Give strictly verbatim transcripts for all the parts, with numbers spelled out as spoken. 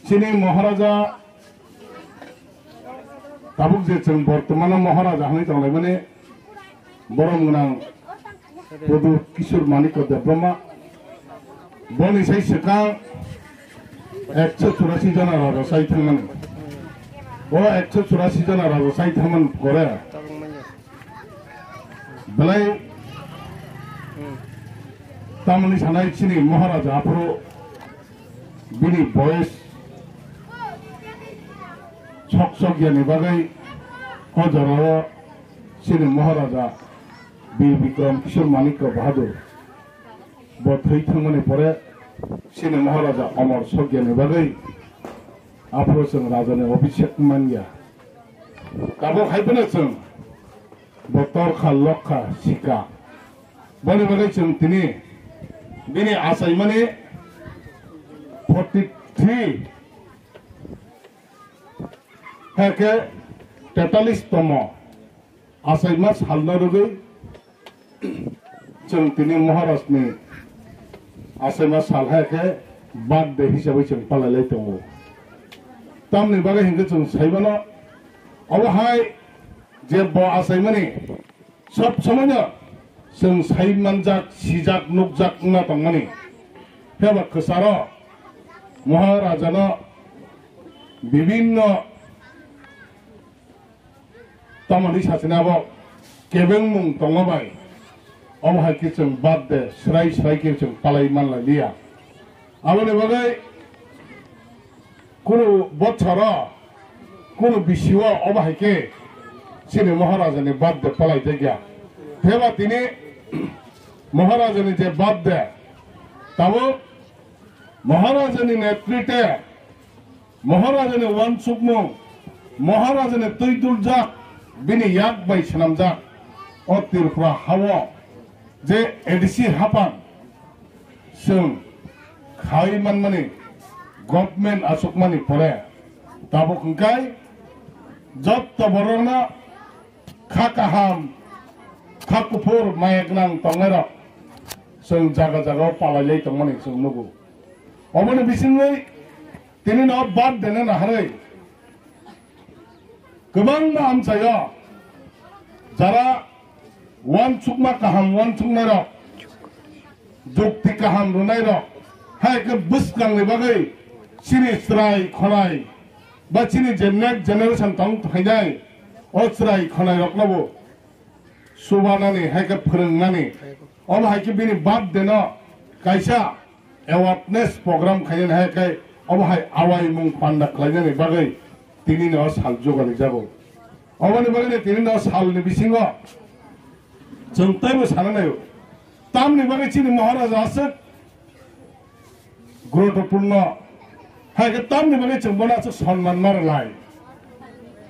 Chini Maharaja, tabuk je chwng bortomano Maharaja hwnwi tonglaimani, borom gwnang Prodot Kishore Manikya Debbarma, boni sai swkang ekso churasi jona raja sai thangmani. O ekso churasi jona raja sai thangmani pore belai tamni sanai chini Maharaja aphuru bini boyes sok sok yani bagwi o jorao chini Maharaja Bir Bikram Kishore Manikya Bahadur bo thwi thangmani pore chini Maharaja Amar Sokya ni bagwi aphuru chwng raja ni obisek manya. Tabuk hai phano chwng bo torkha lokha sika. Boni bagwi chwng tini bini achaimani forty three hai khe tetallis tomo achaima salno rwgwi chwng tini Maharajni achaima sal hai khe birthday hisabai chwng palai lai tongo. Tamni bagwi hinkhe chwng saimano, obo hai je bo achaimani sob somoino chwng sai manjak, sijak, nukjak wngna tongmani. Phiya ba kwcharo Maharajano bibinno tamoni sachina abo kebengmung tongma bai omo hai khe chwng birthday swrai swrai khe chwng palai manlai liya. Aboni bagwi kunu bochoro, kunu bisio omo hai khe chini Maharajani birthday palai jakya. Phiya ba tini Maharajani je birthday, tabuk Maharajani netritwe, Maharajani uansukmung, Maharajani twi duljak, bini yak bai swnamjak o Tripura hao je A D C haphang chwng khai manmani government achukmani pore tabuk hwnkhe jotto borokno kha kaham, kha kuphur, maya gwnang tongnairok chwng jaga jagao palailai tongmani chwng nugo. Oboni bisingwi tini no birthday no naharwi kwbangma amchaio jara uansukma kaham uansuknairok, jukti kaham rwnairok, hai khe bwskangni bagwi chini chwrai khonai ba chini je next generation tong phainai o chwrai khonairoknobo chubanani, hai khe phwrwngnani, omo hai khe bini birthday no kaisa awareness program khainani, hai khe omo hai awaimung panda khlainani bagwi tini no sal jogalijago. Oboni bagwi tini no salni bisingo chwng teibo sana naio. Tamni bagwi chini Maharaja aswk guruttopurno, hai khe tamni bagwi chwng bono aswk sonman ma rwlai.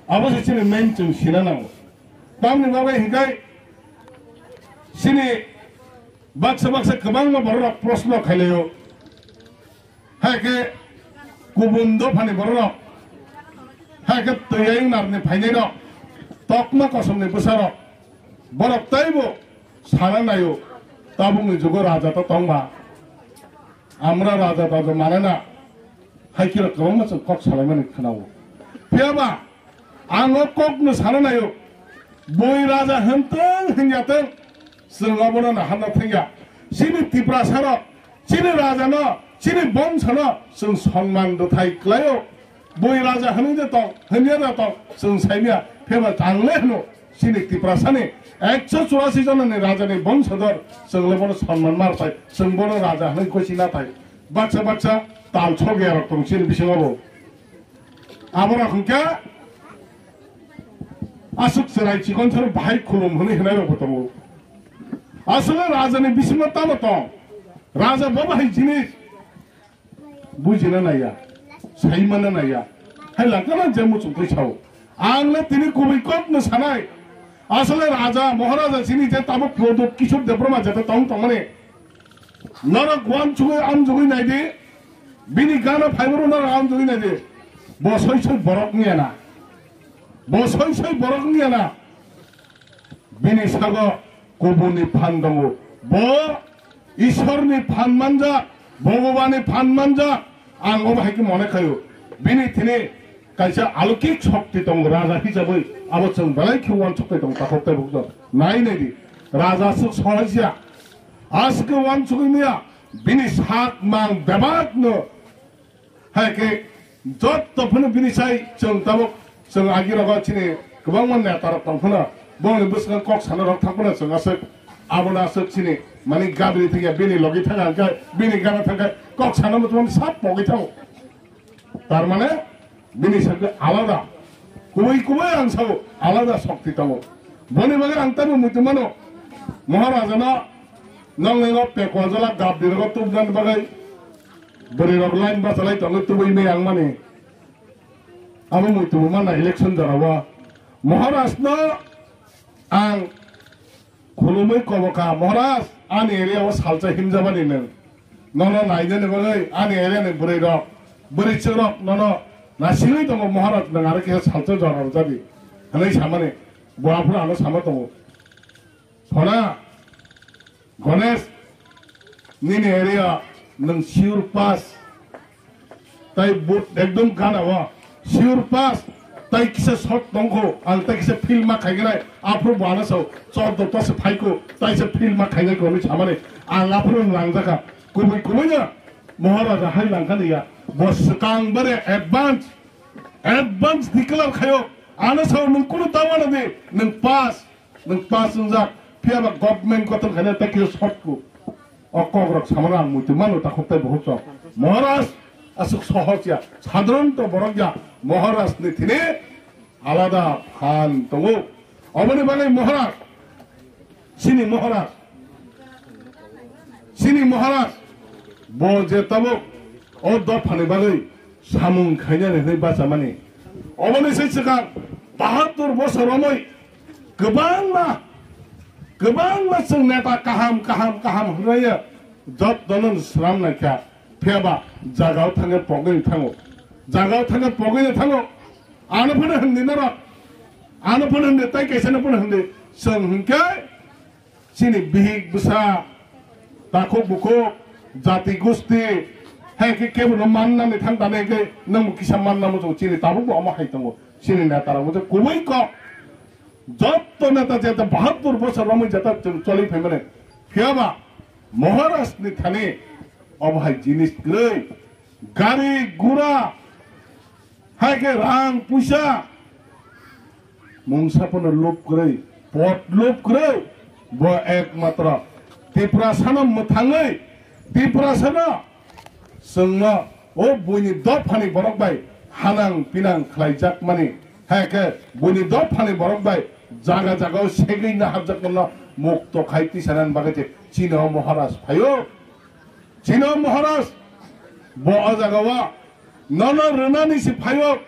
Abo se chini main chwng sina nango. Tamni bagwi hinkhe chini baksa baksa kwbangma bororok proshno khailaio. Hai khe kubun dophani bororok, hai khe twi ayung narni phainairok, tokma kosomni bwsarok, borok teibo sana naio, tabukni jugo raja to tongma. Amra raja taja manana, hai khe kwbangma chwng kok salaimani khwnao. Phiya ba, ang o kokno sana naio, bui raja hwntwng hwnyatwng, chwng obono naharna thangya. Chini Tiprasarok, chini rajano, chini bongsono chwng sonman rwthai klaio. Bui raja hwnwi de tong, hwnya de tong, chwng saimya, pheba tangle hwno, chini Tiprasani ekso churasi jonani rajani bongsodur, chwng le bono sonman ma rwthai, chwng bono raja hwnwi kochi nathai. Baksa baksa tal sogya rok tong chini bisingo bo. Aborok hwnkhe aswk chwrai chikon saro bahai khulum hwnwi hwnai rokbo tongo. Aswk rajani bisingo tamo tong? Raja bo bahai jinis bujina naiya, saimana naiya. Hai langkana je muchung twi sao. Ang le tini kubui kokno sanai. Aswk raja, maharaja chini je tabuk Prodot Kishore Debbarma jeta tong tongmani. Norok uansugwi amjugwi naidi, bini gana phaibrok norok amjugwi naidi. Bo soi soi borok wngya na. Bo soi soi borok wngya na. Bini sago kubuni phan tongo. Bo Ishorni phan manjak, Bhagabani phan manjak. Ang obo hai khe mone khaio. Bini thini kaisa alokik shokti tongo, raja hisabai abo chwng belai khe uansuk tei tongo, takhuk tei bukhuk nai nai di. Raja aswk sohor ya, aswk uansugwi maya, bini sak mang bebak no. Hai khe jotto phano bini sai chwng tabuk chwng agi rogo chini kwbangma neta rok tong phano bongni bwskango kok sana rok thang phano chwng aswk abono aswk chini mani gabri thangya bini logi thangya hwnkhe bini gana thangkhe kok sana muchungmani sap pogwi thango. Tar mane bini sakhe alada kubui kubui ang sao alada shokti tongo. Boni bagwi ang tamo muitu mano Maharajano nongni o pekwa jala gabri rogo tubnani bagwi Bwrwi rok line bachalai tongo tubui meyang mani. Abo muitu bo mana election jora o. Maharaj no ang khulumui koboka, Maharaj ani area o salsa himjabani nwng. Nono nainani bagwi ani area ni bwrwi rok, bwrwi chwng rok nono naisingwi tongo Maharaj nwng aro kisa salsa jora rwjadi. Hwnwi samani bo aphuru ano sama tongo. Phona, Ganesh, nini area nwng sure pass. Tai but ekdom gana o. Sure pass. Tai kisa shot tongkho. Ang tai kisa field ma khaiganai. Aphuru bo ano sao. Chordo ta se phaikho. Tai se field ma khaigai kho hinwi samani. Ang aphuru nwng langjakha. Kubui kubui no. Maharaja hai langkha niya. Bo swkang bare advance. Advance declare khayo. Ano sao nwng kunu ta wana di. Nwng pass. Nwng pass wngjak, phiya ba government kotor khaina ta kisa short kuk. O kok rok samano ang muitu mano takhuk tai bukhuk rok. Maharaj aswk sohoj ya, sadharanto borok ya, Maharaj ni thini alada phan tongo. Oboni bagwi Maharaj, chini Maharaj, chini Maharaj, bo je tabuk o dophani bagwi samung khainani hwnwi bachamani. Oboni se swkang bahatur bosor romwi kwbangma, kwbangma chwng neta kaham, kaham, kaham hwnwi jottono swnam naikha. Phiya ba jagao thangwi pogwi thango. Jagao thangwi pogwi thango. Ano phano hindi norok. Ano phano hindi, tai kaisa no phano hindi. Chwng hinkhe chini bihik bwsa, takhuk bukhuk, jati gusti, hai khe kebo no man nani thang tani khe nwng bo kisa man namo tongo, chini tabuk bo omo hai tongo, chini neta rok bo kubui kok, jotto neta jeta bahatur bosor romwi jeta chwng choli phaimani, phiya ba Maharaj ni thani omo hai jinis kwrwi, gari gura, hai khe rang puisa, mungsa phano lob kwrwi, pot lob kwrwi, bo ekmatro Tiprasano mwthangwi, Tiprasano chwngno o buini dophani borok bai hanang pinang khlaijakmani, hai khe buini dophani borok bai jaga jagao segwi naharjakmano mukto khai tisanani bagwi se chini o Maharaj phaio. Chini o Maharaj bo o jagao nono rwnani se phaio,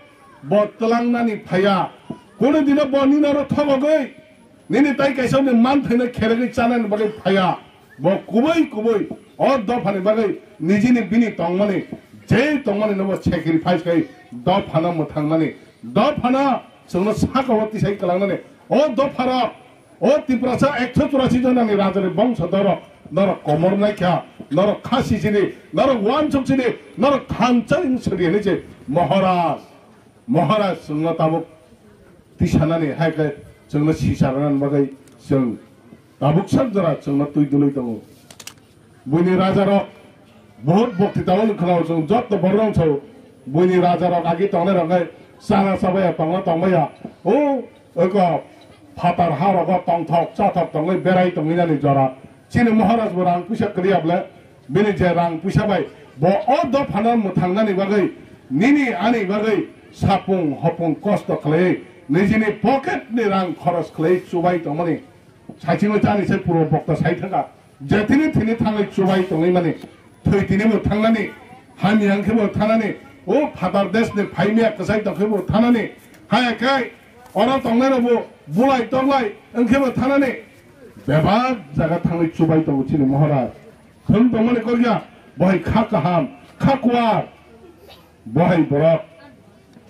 bo twlangnani phaiya. Kunu dino bo nini oro thogogwi nini tai kaisa ni manthaino kheregwi chanani bagwi phaiya. Bo kubui kubui o dophani bagwi nijini bini tongmani, je tongmani no bo sacrifice khai dophano mwthangnani, dophano chwngno sakao tisai kwlangnani. O dopharok, o Tiprasa ekso churasi jonani rajani bongso dorok, norok komor naikha, norok kha sisini, norok uansuk sini, norok thansa wng sidi hinwi se Maharaj, Maharaj chwngno tabuk tisanani hai khe chwngno sisa rwnani bagwi chwng tabuk sak jora chwngno twi dului tongo. Buini rajarok, buhut bokti tabuk khwnao chwng jotto borok rok sao, buini rajarok agi tongnai rok khe chana chabaya tongna tongmaya. O, eko phatar ha rogo tongthok chathok tongwi berai tongwi nani jora. Chini Maharaj bo rang puisa kwrwi ya bwle, bini je rang puisa bai bo o dophano mwthangnani bagwi, nini ani bagwi sapung hopung kosto khlaiwi, nijini pocket ni rang khoros khlaiwi chubai tongmani. Saichino chani se puro bokta sai thaka. Je tini thini thangwi chubai tongwi mani. Thwi tini bo thangnani. Hamya wngkhe bo thanani. O Father Desh ni phaimya kwchai tongkhe bo thanani. Haya khe oro tongnai rok bo bulai tonglai wngkhe bo thanani. Bebak jaga thangwi chubai tongo chini Maharaj. Thwng tongmani korya. Bohai kha kaham, kha kuar. Bohai borok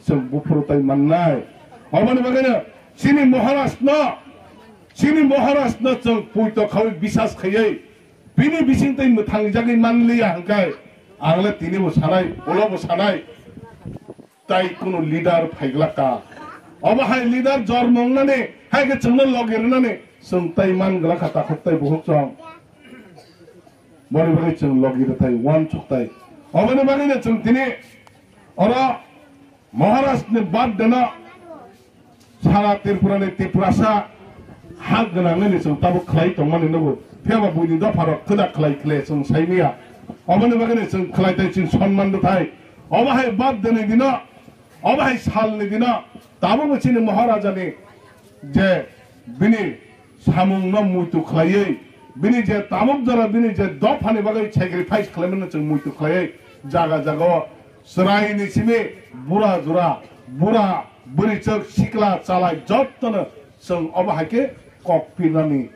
chwng buphuru tai mannai. Oboni bagwino chini Maharaj no, chini Maharaj no chwng puito khawi bisas khaiwi bini bising twi mwthangjagwi manliya hwnkhe ang le tini bo sanai, ulo bo sanai. Tai kunu leader phaiglak ka. Obo hai leader jormo wngnani, hai khe chwngno logi rwnani, chwng tai man glak kha takhuk tai bukhuk chwng. Boni bagwi chwng logi rwthai, uansuk tai. Oboni bagwino chwng tini oro Maharaj ni birthday no sara Tripura ni Tiprasa hak gwnang nini chwng tabuk khlai tongmani nugo. Phiya ba buini dopha rok kwda khlai khlai chwng sai manya. Oboni bagwino chwng khlai tai chwng sonman rwthai. Obo hai birthday ni dino, obo hai sal ni dino tabukbo chini Maharaja ni je bini samung no muitu khlaiwi, bini je tabuk jora bini je dophani bagwi sacrifice khlaimano chwng muitu khlaiwi jaga jaga o chwrai ni simi bura jura, bura bwrwichwk, sikla chalai jottono chwng obo hai khe kok pirnani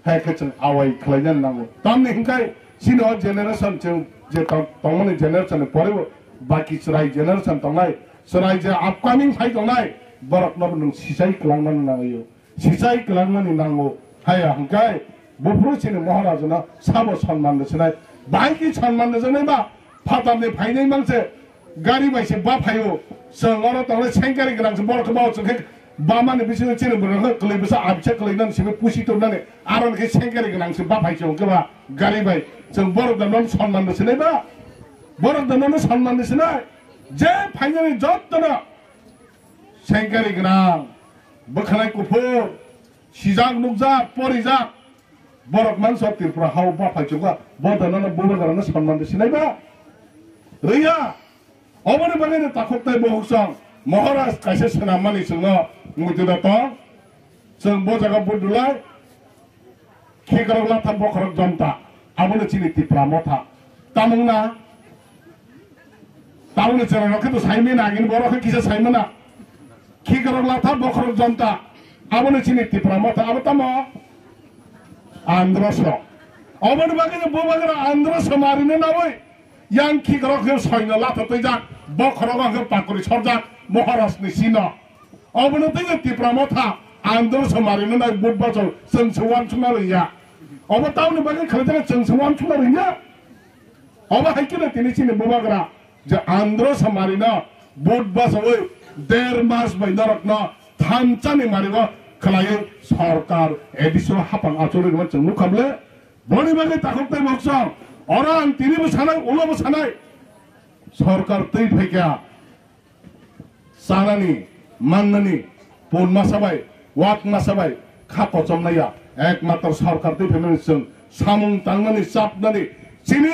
hai khe chwng awai khlaina nango. Tamni hwnkhe chini o generation chwng je tong-, tongmani generation ni pore bo baki chwrai generation tongnai, chwrai je upcoming phai tongnai, borok no nwng sisai kwlangmani nango. Sisai kwlangmani nango. Haya hwnkhe buphuru chini Maharajano sabo sonman rwsinai. Bahai khe sonman rwjaknai ba phatarni phainai mangse gari bai se ba phaio. Chwng oro tongnai sengkari gwnang se borok khe ba chwng khe bamani bisingo chini borok khe kwlwi bwsa abisa kwlwi nang simi pusi tubnani aro khe sengkari gwnang se ba phai chwng khe ba gari bai chwng borok da non sonman rwsinai ba borok da non sonman rwsinai je phainani jottono sengkari gwnang bwkhanai kuphur sijak nukjak porijak borok mansa Tripura hao ba phai chwng kha bo da non bubagrano sonman rwsinai ba rwya. Oboni bagwi no takhuk tai bohuk song Maharaj kaisa swnammani chwngno muitu da tong. Chwng bo jaga budulai khikrok latha bokhorok jomta abono chini Tipra motha. Tamung na tamungni chwrairok khe to saimani nagini borok khe kisa saimana. Khikrok latha bokhorok jomta abono chini Tipra motha abo tamo Androso. Oboni bagwi no bubagra Androso marino nawi. Yang khikrok khe soino latha twijak, bokhorogo khe pakuri sorjak, Maharajni sino. Obono twiwi Tipra motha, Androso marino nai vote bachao, chwng se uansukna rwngya. Obo tamoni bagwi khlaijak chwng se uansukna rwngya. Obo hai kheno tini chini bubagra je Androso marino vote bachawi der mas bai norokno thansa ni marigo khlaiwi sorkar A D C o hapang achugwi rwma chwng nukha bwle. Boni bagwi takhuk tei boksong oro ang tinibo sanai, ulobo sanai. Sorkar twi phaikha chanani, mannani, pun masa bai, wak masa bai kha kochomnaiya. Ekmatro sorkar twi phaimani chwng samung tangnani, chapnani, chini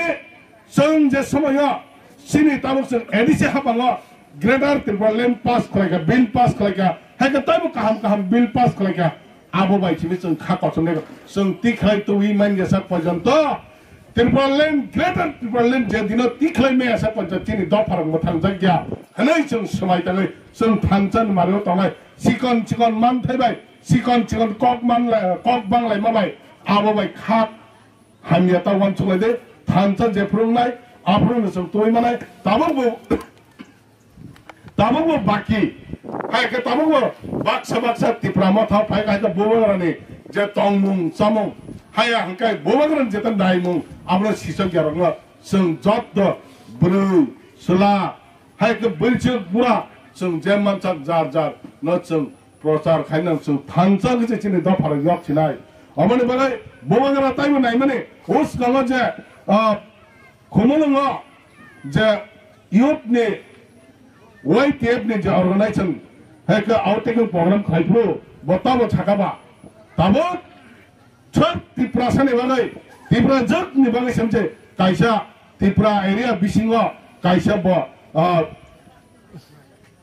chwng je somoyo chini tabuk chwng A D C hapango Greater Tripura Land pass khlaikha, bill pass khlaikha, hai khe taibo kaham kaham bill pass khlaikha. Abo bai simi chwng kha kochomnai rok. Chwng tikhlai twi manya sak porjonto Tipraland, Greater Tipraland je dino tikhlai maya sak porjonto chini dopha rok mwthang jak ya. Hwnwi chwng swmai tangwi chwng thansa ni mario tongnai. Chikon chikon manthai bai, chikon chikon kok manlai, kok banglaima bai. Abo bai kha hamya ta uansuk lai de. Thansa je phwrwngnai, aphuru no chwng twi manai. Tabuk bo Tabukbo baki, hai khe tabukbo baksa baksa Tipra motha phai kha, hai khe bubagrani je tongmung chamung, haya hwnkhe bubagrani jeta naimung, abono sisok yarokno chwng jotto bwrwi, chwla, hai khe bwrwichwk bura chwng je mansak jar jar no chwng prochar khainang chwng thansa khe chini dopha rok yok sinai. Aboni bagwi bubagra taibo naimani uskango je, ah, Khumulwngo je youth ni Y T F ni je organization hai khe outing program khai phuru bo tabo sakha ba. Tabuk chwng Tiprasa ni bagwi, Tipra jwk ni bagwi samse kaisa Tipra area bisingo kaisa bo, ah,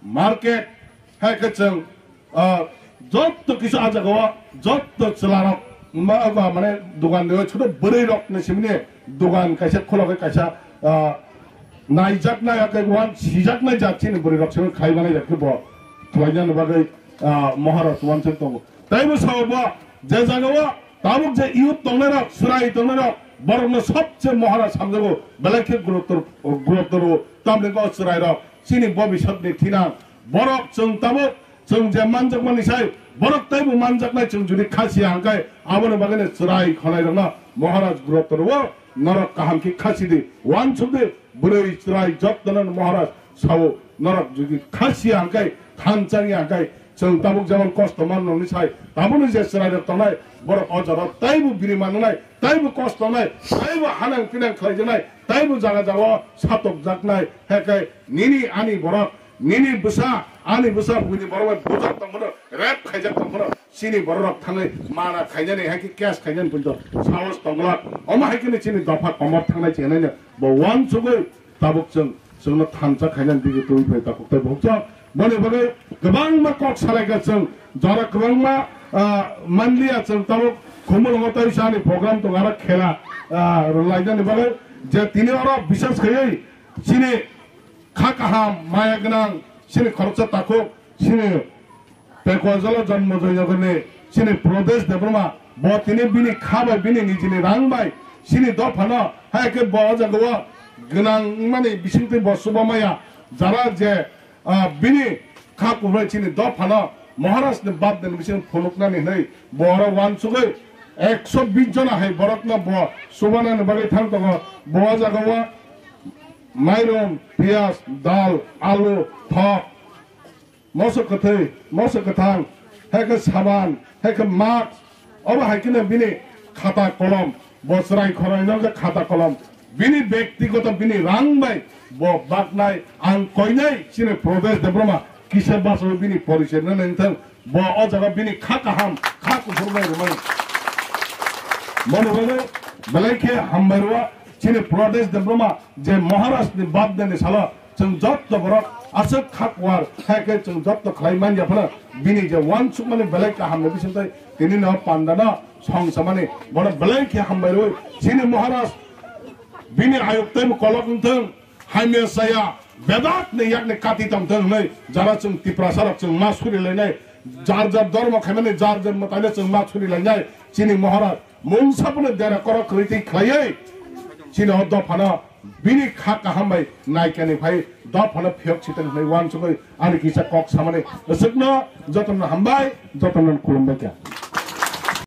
market hai khe chwng, ah, jotto kisa ah jagao jotto chwlarok ma-, ma-, mane dogan rw, choto bwrwi rok ni simi ni dogan kaisa khulogwi kaisa, ah, naijaknai, hakhe uan sijaknai jat chini bwrwi rok simi khlai mani jat khe bo khlaina ni bagwi, ah, Maharaj uansuk tongo. Taibo sao bo je jagao tabuk je youth tongnai rok, chwrai tongnai rok, borok no sobse Maharaj samjago, belai khe gurutor, gurutor o, tamni bo chwrai rok. Chini bobiswt ni thinang borok chwng tabuk chwng je manjakmani sai borok teibo manjaknai chwng jodi kha siya hwnkhe aboni bagwino chwrai khwlairokno Maharaj gurutor o Norok kaham khe khasi di, uansuk di, bwrwi chwrai jotono Maharaj sao, norok jodi khasi ya hwnkhe, thansa ya hwnkhe, chwng tabuk jemon kosto man nokni sai, tabukni je chwrairok tongnai, borok o jorao taibo biri mananai, taibo kosto nai, taibo hanang pinang khlaijaknai, taibo jaga jagao satokjaknai, hekhe nini ani borok, nini bwsa, ani bwsa, buini borok bai bujak tongmano, rape khaijak tongmano, chini borok rok thangwi mana khainani, hai khe case khainani punto sahos tonglak. Omo hai kheno chini dopha komor thangnai chenai no bo uansugwi tabuk chwng, chwngno thansa khainani dige twi phai tabuk tei bukjak. Boni bagwi kwbangma kok salaikha chwng, jora kwbangma, ah, manliya chwng tabuk Khumulwngo tei sani program tongo, aro khela, ah, lainani bagwi je tini oro bisas khaiwi chini kha kaham, maya gwnang, chini khoroksa takhuk, chini Pekwajalo Janmojoy Nagarni chini Pradesh Debbarma, bo tini bini kha bai, bini nijini rang bai chini dophano, hai khe bo o jagao gwnang wngmani bisingtwi bo chuba maya, jara je, ah, bini kha kubui chini dophano Maharajni birthday ni bising phunuknani hwnwi bo oro uansugwi ekso bish jona hai borokno bo chubanani bagwi thang tongo. Bo o jagao mairum, piyaj, dal, alu, thok, moso kwthwi, moso kwthang, hai khe saban, hai khe mask, obo hai kheno bini khata kolom, bo chwrai khoroi no khe khata kolom, bini bektigoto bini rang bai bo baknai, ang koinai chini Pradesh Debbarma kisa basawi bini porichoi no nang thang, bo o jaga bini kha kaham, kha kuphur bai rwmani. Moni bagwi belai khe hambai rwo chini Pradesh Debbarma je Maharaj ni birthday ni salo chwng jotto borok aswk kha kuar, hai khe chwng jotto khlai man ya phano bini je uansukmani belai kaham ni bisingtwi tini no panda no song samani bono belai khe hambai rwi chini Maharaj bini ayuk tei bo kolok wng thung, hamya saya bedak ni yak ni kati tong thung hwnwi jara chwng Tiprasa rok chwng ma suri lainai, jar jar dormo khaimani jar jar mwtaino chwng ma suri lainai chini Maharaj mungsa phano dera korok kwrwi twi khlaiwi chini o dophano bini kha kaham bai naikani phai dophano phiyok sitang hwnwi uansugwi ani kisa kok samani. Aswkno jotono hambai, jotono khulumbai kha.